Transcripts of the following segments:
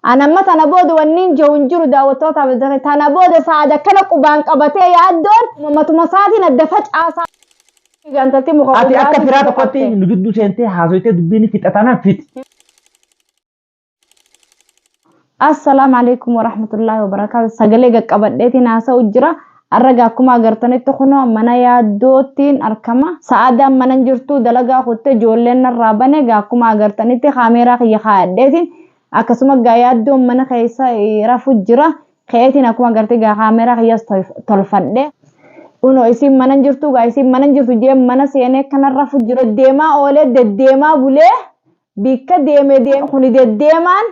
An amma tana booda wanniin jiru hin jiru daawwattootaaf tana booda saada kana qubaan qabatee yaaddoon matuma isaatiin adda facaasaa. Intalti muka Ati akka qubaatiin firaa tokkotti qabatte. nu gidduu seentee haasoytee dubbiin fixatana fixi. Assalaamu alaikum warahmatullaahi wabarakaatu. Sagalee qaqqabadheetiin haasa'u jira. Har'a akkuma agartanitti kunoo mana yaaddoottiin argama. Sa'aadaan mana hin jirtu dalagaa kuttee ijoolleen narraa bane egaa akkuma agartanitti kaameeraa kiyya kaa'adheetiin akkasuma gaa yaaddoon mana keessa rafu jira. Ka'eetiin akkuma agartee gaa kaameeraa kiyyas tolfadhe. Kunoo isiin mana hin jirtu gaa isiin mana hin jirtu jee mana seenee kana rafu jira. Deddeemaa oolee deddeemaa bulee bikka deeme deeme kuni deddeemaan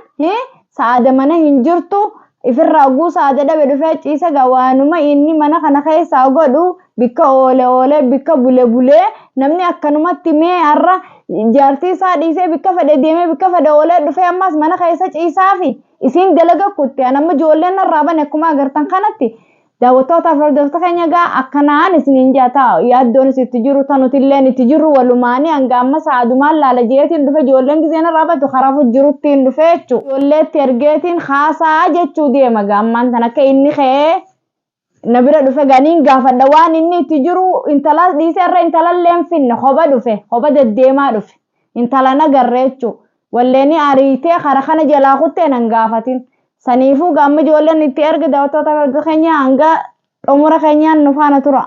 saada mana hin jirtu ifirraa oguu saada dhabe dhufee ciise gaa waanuma inni mana kana keessaa godhu bikka oole oole bikka bule bulee namni akkanumatti mee har'a jaartii isaa dhiisee bikka fedhe deemee bikka fedhe oolee dhufee ammas mana keessa ciisaafi isiin dalaga kutte an amma ijoolleen narraa bane akkuma agartan kanatti daawwattootaaf hordoftoota keenya egaa akkanaan isiniin jaata yaaddoonis itti jiru tanutilleen itti jirru walumaanii hanga amma sa'adumaan laala jeetiin dhufe ijoolleen gizeen irraa batu karaa jiruttiin dhufe jechuu ijoolleetti ergeetiin haasaa jechuu deema egaa ammaan tan akka inni ka'ee na bira dhufe ganiin gaafadha waan inni itti jiru intala dhiisee irra intalallee hin finne kopha dhufe kopha deddeemaa dhufe intala nagarre jechuu walleeni ariitee kara kana jalaa kuttee nan gaafatin. Saniifuu gaamma ijoolleen itti erge daawwattoota hordoftoota keenya hanga xumura keenyaan nu faana tura.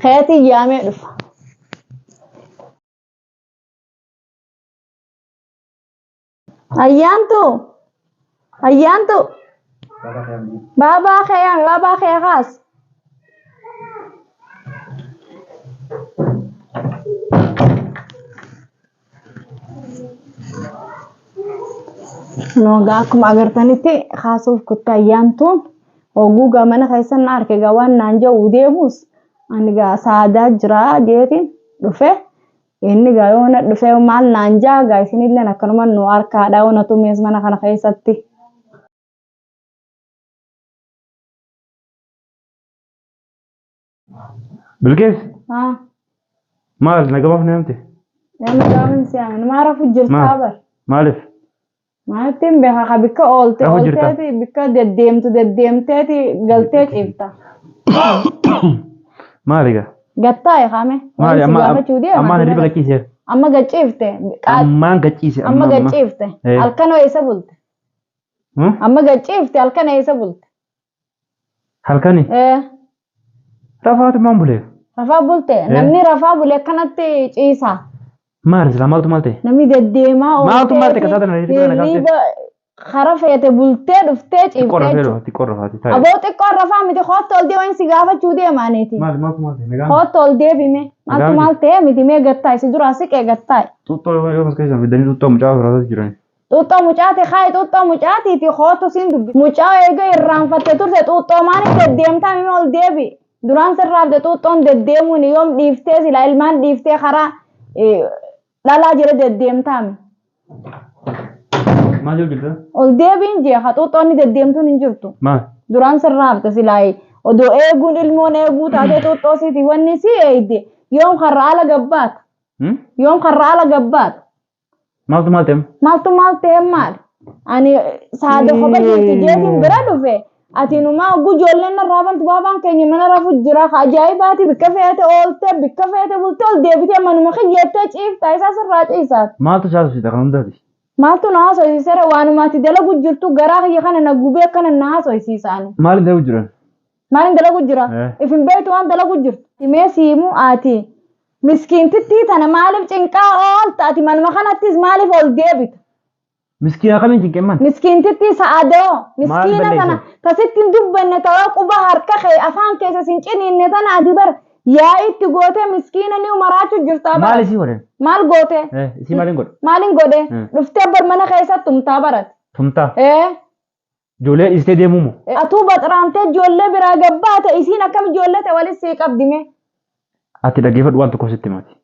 Keetiin yaamee dhufa. Ayyaantu! Ayyaantu! Baabaa kee yaame baabaa kee kaas. Noogaa akkuma agartanitti kaasuuf kutte ayyaantuun oguu gaa mana keessa na arke gaa waan naan jedhu deemus ani gaa saadaa jira jeetiin dhufe inni gaa yoo na dhufe maal naan jaa gaa isinilleen akkanuma nu harkaadha yoo na tumees mana kana keessatti. Bilkees Haa. maal nagamaaf na yaamte? Nama gaamin si yaame nama rafu jirtaa Maal? bar. Maaliif? Maalittiin beeka ka bikka oolte Rafu jirta. oolteeti bikka deddeemtu deddeemteeti galtee ciifta. Maali egaa? Gattaa'e kaame. Maali Waan si amma gaafachuu deema. ammaan hirriba gachiiseera. Amma gachiifte. Ammaan gachiise Amma amma amma. gachiifte. Eh. Halkan eessa bulte? Hmm? Amma gachiifte halkan eessa bulte? Halkani Eh. rafaatu maan bulee? Rafaa bulte. Namni rafaa bule akkanatti ciisa. Maali silaa maaltu maal ta'e? Namni deddeemaa Maaltu maal ta'e kasaa tana hirriba kana hirriba kara feete bultee dhuftee Xiqqoo ciiftee rafee jechuudha. dhufa xiqqoo rafaati taa'e. Aboo xiqqoon rafaa miti kootti ol deemaa si gaafachuu deemaaniiti. Maali maaltu maal ta'e? Nagaan Kootti ol deebime. Maaltu Nagaan maal ta'e miti mee gattaa'e si duraa siqee gattaa'e. xuuxxoo yoo as keessaa fidanii xuuxxoo mucaa firaasas jiran. Xuuxxoo mucaati kaayi xuuxxoo mucaatiiti kootu siin dubbi. Mucaa eega irraanfatte turte xuuxxoo maaliif deddeemtaa mimi ol deebi. Duraan sirraafte xuuxxoon deddeemuun yoom dhiiftee silaa ilmaan dhiiftee karaa dhalaa jira deddeemtaa mi. Maal jedhu jirta? Ol deebiin jee ka xuuxxoonni deddeemtuun hin jirtu. Maal? Duraan sirraafte silaa odoo eeguun ilmoon eeguu taatee xuuxxoo siiti wanni si eeyde yoom karra ala gabbaata. Hmm? Yoom karra ala gabbaata. Maaltu maal ta'e? Maaltu maal ta'e maal? Ani saada kopha jirti jeetiin bira dhufe. Ati numaa oguu ijoolleen narraa bantu baabaan keenya mana rafu jira. Ka ajaa'ibaati bikka feete oolte bikka feete bulte ol deebitee manuma kiyyeettee ciifta isaa sirraa ciisaati. Maaltu saasofsiisa kan hundaati? Maaltu na haasofsiisere waanuma ati dalagu jirtu garaa kiyya kana na gubee akkana na haasofsiisa ani. Maaliin dalagu jiran? Maalin dalagu jira? Eh. If hin beektu waan dalagu jirtu. Himee siimu ati miskiintittii tana maaliif cinqaa oolta ati manuma kanattis maaliif ol deebita? Miskiina kamiin cinqemman? Miskiintittii sa'adoo miskiina balleesse? tana tasitti hin dubbanne tawaa quba harka kee afaan keessa sin ciniinne tana ati bar yaa'ii itti gootee miskiina ni maraachuu jirtaa Maal bara. isii godhan? Maal goote? Eh, isii maaliin godha? Maalin godhe? Eh. Dhuftee bar mana keessatti tumtaa barate. Tumtaa. Eh. Ijoollee dhiistee deemuu moo? Atuu baxiraantee ijoollee biraa gabbaate isiin akkam ijoollee ta'e walis sii qabdi mee? Ati dhaggeeffadhu waan tokko sitti himati.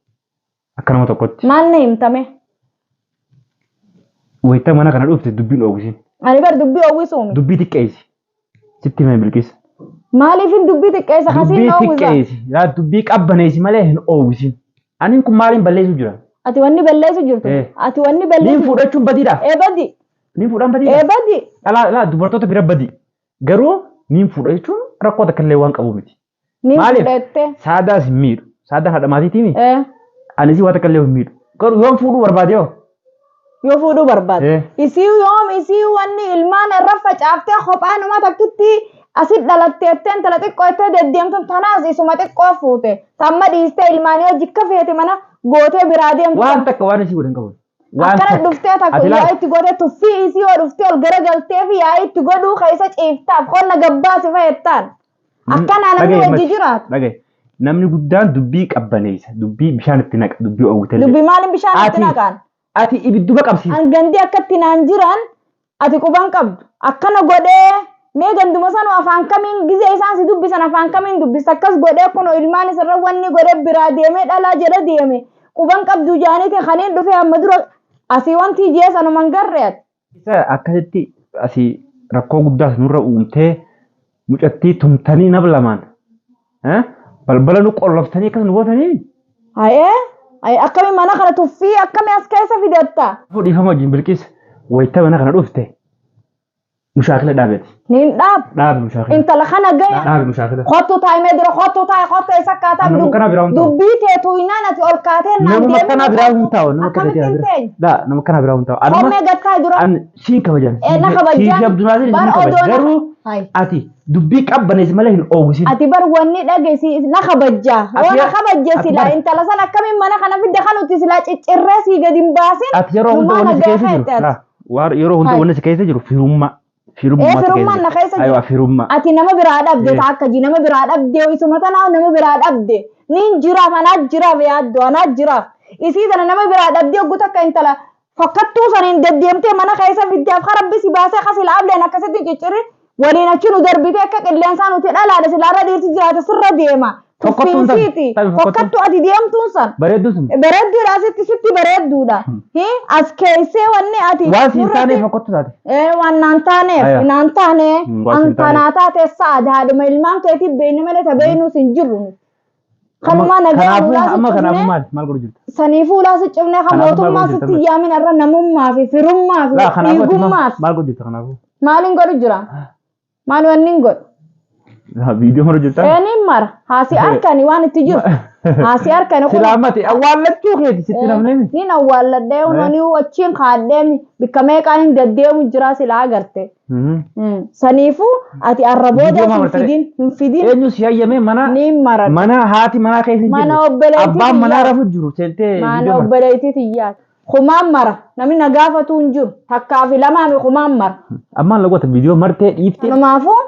Akka nama tokkotti. Maal na himtame? Wayita mana kana dhufte dubbiin oowwisin. Ani bar dubbii oowwisuumi. Dubbii xiqqeessi. Sitti himame Bilqiis. Maaliifin dubbii xiqqeessa kasiin Dubbii na oowwisa? xiqqeessi. Yaa dubbii qabbaneessi malee hin oowwisin. Ani kun maaliin balleessuu jira? Ati wanni balleessu jirtu. Eh. Ati wanni Niin balleessu. fuudhachuun badiidha. Ee badi. Niin fuudhaan badiidha. Ee badi. Dhalaa dhalaa dubartoota bira badi. Garuu niin fuudha jechuun rakkoo takka illee waan qabu miti. Niin Maaliif? fuudhette. Saadaas hin miidhu. Saadaan haadha maatiitiimi. Ee. Anis waa takka illee hin miidhu. Garuu yoon fuudhuu barbaade hoo? Yoo fuudhuu barbaade. Eh. Isii yoom isii wanni ilmaan irra facaaftee kophaa nama takkitti asit dhalatteettee intala xiqqoo ittee deddeemtu tanaas isuma xiqqoo fuute. Tamma dhiistee ilmaanii hojii akka feete mana gootee biraa deemtu. Waan takka waan isii godhan qabu. Waan Akkana takka. dhuftee takka Ati laal. yaa itti godhe tuffii isii yoo dhuftee ol garagaltee fi yaa itti godhuu keessa ciiftaaf qonna gabbaasi fayyattaan. Akkanaa namni Dhaga'i wajji mati. jiraatu. Dhaga'i. Namni guddaan dubbii qabbaneessa. Dubbii bishaan itti naqa. Dubbii oowwitellee. Dubbii maaliin bishaan itti Ati- naqaan? Ati ibidduma qabsiifte. An gandi akkatti naan jiran ati quban qabdu. Akkana godhee mee ganduma sanu afaan kamiin gizee isaan si dubbisan afaan kamiin dubbisa akkas godhee kunoo ilmaan isarra wanni godhee biraa deemee dhalaa jala deeme quban qabdu jaaniitiin kaniin dhufee amma dura asii wanti jee sanuman garree ati. Isa akkasitti asii rakkoo guddaas nurra uumtee mucattii tumtanii nab lamaan eh, balbala nu qolloftanii akkas nu gootanii Hayee hayee akkami mana kana tuffii akkami as keessa fidatta? Dhiifama wajjin Bilqiis wayita mana kana dhufte mushaakila dhaabeti. Niin dhaab. Dhaabi mushaakila. Intala kana gahe. Dhaabi mushaakila. Kottu taa'e mee dura kottu taa'e kottu eessa akkaataa Nama kana biraa hin ta'u. dubbii tee tuuynaan ati ol kaatee naan Nama deemee kana biraa hin ta'u. Nama kana Akkamitti biraa hin hin teenye? ta'u. Nama kana biraa hin ta'u. Anuma Kommee gad taa'e dura. an siin kabajan. Eh, na kabajaan. Siif Abdulnaasir Bar siin kabajan. odoo na- Garuu Hai. ati dubbii qabbaneessi malee hin oowwisin. Ati bar wanni dhageessi na kabajjaa. Yoo Ati- na kabajje ati silaa bar- intala san akkamiin mana kana fidde kanutti silaa ciccirree sii gadi hin baasin. Ati yeroo hunda Numaa wanni si nagaa keessa jiru. feete ati. Laa, yeroo hunda Hai. wanni si keessa jiru firummaa. Firummaa Ee, firummaan na keessa jira. Aywa firummaa. Ati nama biraa dhabde Eh. ta'a akka ji nama biraa dhabde isuma tanaa nama biraa dhabde niin jiraaf anaa jiraaf yaaddu anaa jiraaf isii tana nama biraa dhabde oggu takka intala fokkattuu saniin deddeemtee mana keessa fiddeef karabbi si baasee kasila ableen akkasitti ciccirri waliin achi nu darbite akka qilleensaa nuti dhalaadha silaarra dhiirti jiraate sirra deema. Fokkattuun tami? Tuffiinsiiti Tami fokkattuun? fokkattuu ati deemtuun san. Bareedduu sun. Bareedduudha asitti sitti bareedduudha. As keessee wanni ati. Waan siin nurratti- taaneef fokkattuu taate. Ee, waan naan taaneef Aya. naan taane Waan an siin taaneef. tanaa taate sa'aadha haadhuma ilmaan keetii beeyne malee ta beeynuus hin jirru nuti. Kanumaa nagaa Kanaafuu fuulaa si amma kanaafuu cufnee maal maal godhu jirta? sanii fuulaa si cufnee kan Kanaafuu maal mootummaa godhu jirta sitti yaamin irra namummaa fi firummaa fi Laa kanaafuu ati maal dhiigummaa fi maal godhu jirta kanaafuu? maaliin godhu jira? Maal wanni hin godhu? Laa viidiyoo godhu jirta? Eeniin mara haasi harkani waan itti jiru haasi harkani kun Silaa mati awwaallachuu keeti sitti namneemi. niin awwaalladhee hunanii achiin kaadhee bikka meeqaan hin deddeemu jira silaa agarte. Saniifuu ati arra booda Viidiyoo hin maal fidin hin fidin Eenyu si hayyamee mana niin maradha. mana haati manaa keessa hin Mana jirre obboleettii abbaan manaa tiyyaa. rafu jiru seentee Mana viidiyoo mara. obboleettii tiyyaati. Kumaan mara namni na gaafatu hin jiru takkaa fi lamaa fi kumaan mara. Ammaan lagoota viidiyoo martee dhiiftee Kanumaafuu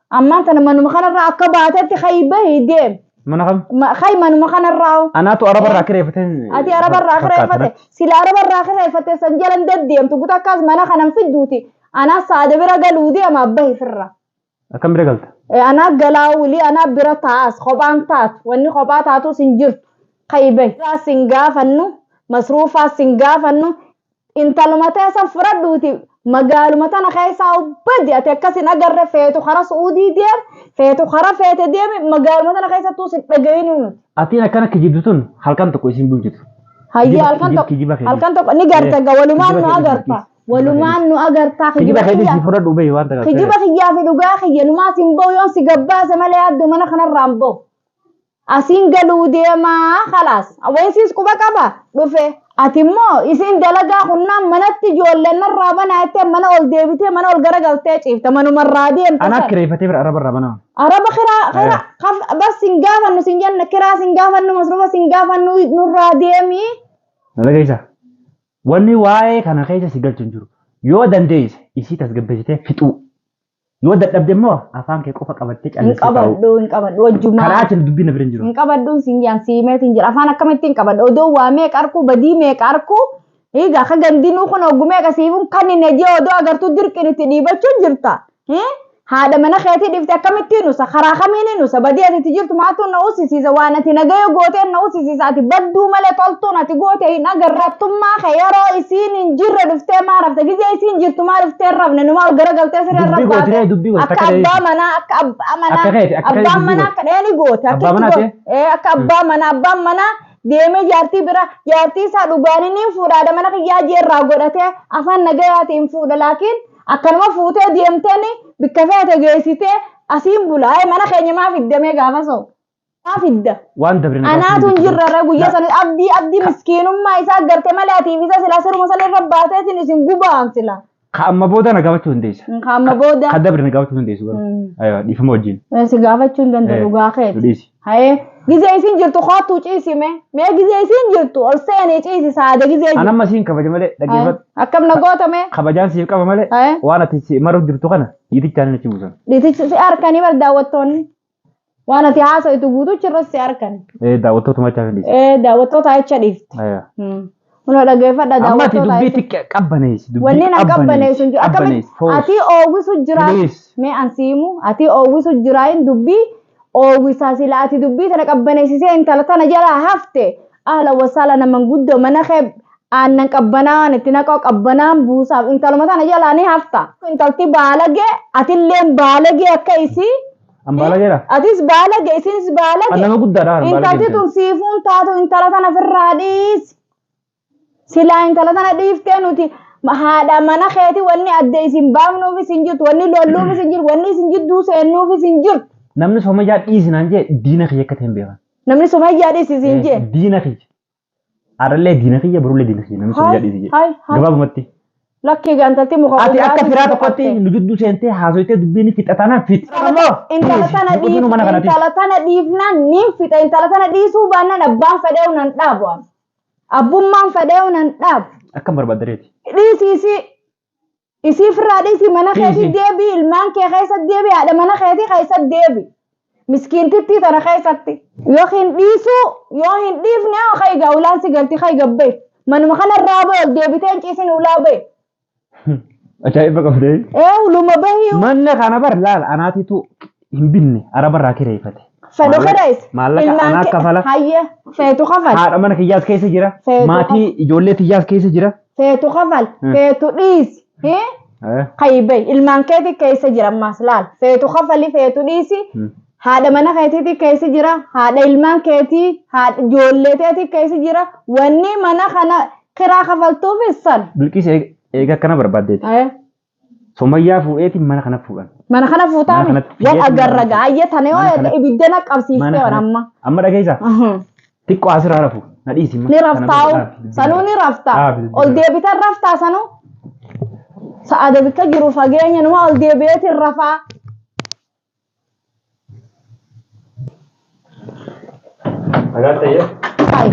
ammaan tana manuma kanarraa akka baatetti hayi bahii deem. mana kam? Hayi manuma kanarraa. Anaatu arabarraa kireeffatee. Ati arabarraa kireeffate sila arabarraa kireeffate san jalan deddeemtu guta akkas mana kanan fidduuti. Anaa saada bira galuu deema bahi firra. Akkam bira galta? Anaa galaa wulii anaa bira taa'as kophaan taatu wanni kophaa taatus hin jirtu kayi bahi. Sin gaafannu masruufaas sin gaafannu intaluma teessan fudhadhuuti magaaluma tana keessaa ubbadi ati akkas hin agarre feetu kara su'uudii deem feetu kara feete deemi magaaluma tana keessattuu sin dhagayinu nuti. Atiin akkana kijibdu tun halkan tokko isin bulchitu. Hayya Kijiba- halkan tokko kijiba keeti. halkan tokko ni garta ga walumaan Kijiba nu keeti agarta kijiba walumaan nu agarta Kijiba kijiba keetii kiyya si fudhadhu bahi waan takka. kijiba kiyyaa fi dhugaa kiyya numaa sin ba'u yoon si gabbaase malee yaaddoo mana kanarraa hin ba'u. Asiin galuu deemaa khalaas wayin quba qaba dhufe ati immoo isin dalagaa kunnaan manatti ijoolleen narraa banaa jettee mana ol deebitee mana ol garagaltee ciifta manumarraa deemte Anaa sana. kireeffatee bira arabarraa banaa. Araba kiraa kiraa kaf bas sin gaafannu sin jenna kiraa sin gaafannu masruufa sin gaafannu nurraa deemii. Na dhageessaa. Wanni waa'ee kana keessa si galchu hin jiru. Yoo dandeesse isii tasgabbeessitee fixuu. Yoo dadhabde immoo afaan kee qofa qabattee Hin callistee taa'uu. qabadhu hin qabadhu wajjumaa. Karaa achi dubbiin na bira hin jiru. Hin qabadhuun sin jaan siimeet hin jira afaan akkamitti hin qabadhu odoo waa meeqa arkuu badii meeqa arkuu egaa akka gandinuu kun oggu meeqa siifuun kan hin ejee odoo agartuu dirqiin itti dhiibachuun jirta. Haadha mana keetii dhiifte akkamittiin nusa karaa kamiin nusa badii ati itti jirtu maaltu na ussisiisa waan ati nagaya gooteen na ussisiisa ati badduu malee toltuun ati goote hin agarrattummaa kee yeroo isiin hin jirre dhuftee maa rafte gizee isiin jirtu maa dhuftee hin rafne numaa ol garagaltee siree Dubbii irra goote ree, dubbii goote, akka takka abbaa manaa akka abbaa manaa Akka keeti, akka keeti abbaan dubbii manaa goote. akka dheeni goote akka Abbaa itti manaa goote. Ee, akka abbaa manaa abbaan manaa Deemee jaartii bira jaartii isaa dhugaanii niin fuudha haadha mana kiyyaa jeerraa godhatee afaan nagayaatiin fuudha laakiin akkanuma fuutee deemteen bikka feete geessitee asiin bula. Mana keenya maa fiddamee gaafa soo? Maa fidda? Waan dabre na Anaatu hin gaafachuu jirre irra guyyaa La- sana abdii abdii miskiinummaa isaa garte malee atiif isa silaa siruma sana irra baateetiin isin gubaan sila. Ka amma booda na gaafachuu dandeessa. Ka amma booda. Ka dabre na gaafachuu dandeessu garuu. Aywa dhiifama wajjin. Si gaafachuu hin danda'u dhugaa keeti. Dhiisi. Hayee gizee isin jirtu koottuu ciisi mee mee gizee isin jirtu ol seenii ciisi saada gizee An jirtu. amma siin kabaja malee dhaggeeffadhu. Akkam na goota mee? Kabajaan siif qaba malee Hayee waan ati si maruuf jirtu kana dhiitichaan achi buusan. dhiitichi si harkanii bar daawwattoonni. Waan ati haasa'itu guutuchi irratti si harkan. Daawwattoota machaa fi dhiisi. Daawwattoota jecha dhiifte. Aywa. Kunoo dhaggeeffadha Amma ati daawwattoota dubbii jecha. xiqqee qabbaneessi. Dubbii Wanni na qabbaneessu hin jiru. Akkamitti Qabbaneessi. ati oowwisu jira. Please. Mee an siimu ati oowwisu jira hin dubbii oowwisaa sila ati dubbii tana qabbaneessisee intala tana jalaa hafte. Ahla wasaala naman guddoo mana kee aannan qabbanaan itti naqoo qabbanaan buusaaf intaluma tana jalaa ni hafta. Intalti baalagee atilleen baalagee akka isii. An baalageedha. Atis baalagee isinis An baalagee. nama guddaadha. An Intalti baalagee. tun siifuun taatu intala tana ofirraa dhiisi. Silaa intala tana dhiiftee nuti haadha mana keeti wanni adda isin baafnuufis hin jirtu, wanni lolluufis hin jirtu, wanni isin jidduu seennuufis hin jirtu. Namni somayyaa dhiisi naan jee diina kiyya akka ta'e hin beekan. Namni sumayyaa dhiisi isin jee. Diina kiyya. Arallee diina kiyya borullee diina kiyya namni somayyaa dhiisi jee. Hai hai Gabaabumatti. lakkii gaantalti muka Ati akka dhugaatii firaa si tokkotti qabatte. nu jidduu seentee haasoytee dubbiin fixa taanaan fixi. Intala tana Dhiisi. Mana kanatti. intala tana dhiifnaan niin fixa intala tana dhiisuu baannaan abbaan fedheewu nan dhaabu. ani. Abbummaan fedheewu nan dhaabu. Akkam barbaaddareeti. Dhiisi isii isii firraa dhiisi mana keetii Dhiisi. deebii ilmaan kee keessa deebii haadha mana keetii keessa deebi. Miskiintittii tana keessatti yoo hin dhiisuu yoo hin dhiifne hoo kayigaa ulaan si galti kayiga bahi. Manuma kanarraa bahi ol deebitee hin ciisin ulaa bahi. Ajaa'iba qabdee. Ee uluma bahi Manna kana bar laal anaatitu hin binne arabarraa kireeffate. fedhu kirees. Maallaqa anaa kafala. Hayye feetu kafal. Haadha mana kiyyaas keessa jira. Feetu Maatii ijoollee tiyyaas keessa jira. Feetu kafal. Feetu dhiisi. Kayi bahi ilmaan keetii keessa jira ammaas laal. Feetu kafali feetu dhiisi. Haadha mana keetiitii keessa jira, haadha ilmaan keetii, haadha ijoollee teetii keessa jira. Wanni mana kana kiraa kafaltuufis san. Bilqiis eega akkana barbaaddeeti. Somayyaa fuudheetiin mana kana fuudhan. Mana kana Mana fuutaami. kanatti Wal fiyyeetiin agarra mana gaayya tana yoo Mana kanatti- ibidda na Mana qabsiiftee waan kanatti- amma. Amma dhageessaa? Xiqqoo asirraa rafu. Na dhiisi. Ni raftaa'u. Sanuu ni raftaa. Ol deebitan raftaa sanuu. Sa'aada bikka jiru fageenya numa ol deebi'eetiin rafaa. Nagaan ta'ee. Hai.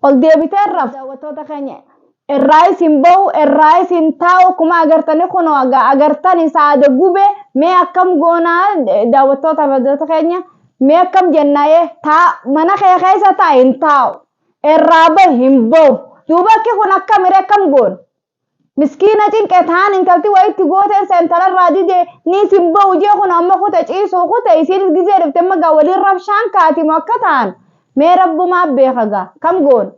Ol deebitee raf. Daawwattoota keenya irraa isin bahu irraa isin taa'u akkuma agartanii kunoo agartani saada gube mee akkam goonaa daawwattoota hordoftoota keenya mee akkam jennaayee taa mana kee keessa taa hin taa'u irraa bahi hin bahu duuba akki kun akkam iree akkam goon miskiina cinqe taan intalti wayitti gooteen sa intalarraa dide ni isin bahu jee kun amma kute ciisuu kute isiinis gizee dhufte amma gaa waliin rabshaan kaatimu akka ta'an mee rabbumaa beeka gaa kam goon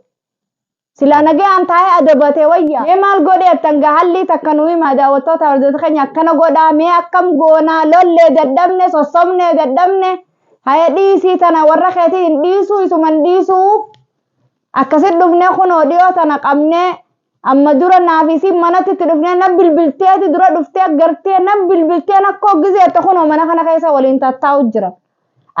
sila nagayaan taa'ee adabate wayya mee maal godhe attan gaa hallii takka nu himaa daawwattoota hordoftoota keenya akkana godhaa mee akkam goonaa lollee dadhabne sossobnee dadhabne haya dhiisii tana warra keetii hin dhiisuu isuma hin dhiisuu akkasit dhufnee kunoo dhiyoo tana qabnee amma dura naaf isiin manatti itti dhufnee na bilbilteeti dura dhuftee gartee na bilbiltee nakkoo gizeette kunoo mana kana keessa waliin tattaa'u jira.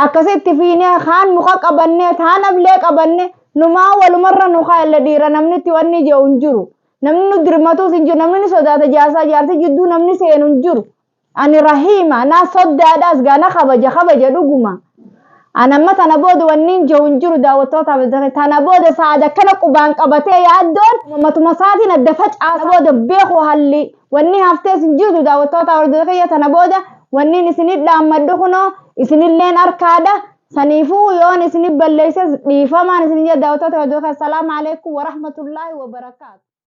Akkasitti fiinee kaan muka qabannee kaan ablee qabanne numaa walumarra nu kaa'elle dhiira namni itti wanni jiru hin jiru. Namni nu dirmatuus hin jiru namni ni sodaata jaarsaa jaartii jidduu namni seenu hin jiru. Ani rahiima naa soddaadhaas gaa na kabaja kabaja dhuguma. Ani amma tana booda wanni hin jiru hin jiru daawwattoota tana booda saada akkana qubaan qabatee yaaddoon matuma isaatiin adda facaasa booda beeku halli wanni haftees hin jirtu daawwattoota hordoftoota kiyya tana booda wanni isinit dhaammadhu kunoo isinilleen harkaadha. Saniifuu yoon isinit balleesses dhiifamaan isin jedha daawwattoota hordoftoota. Salaamu alaikum warahmatullaahi wabarakaatu.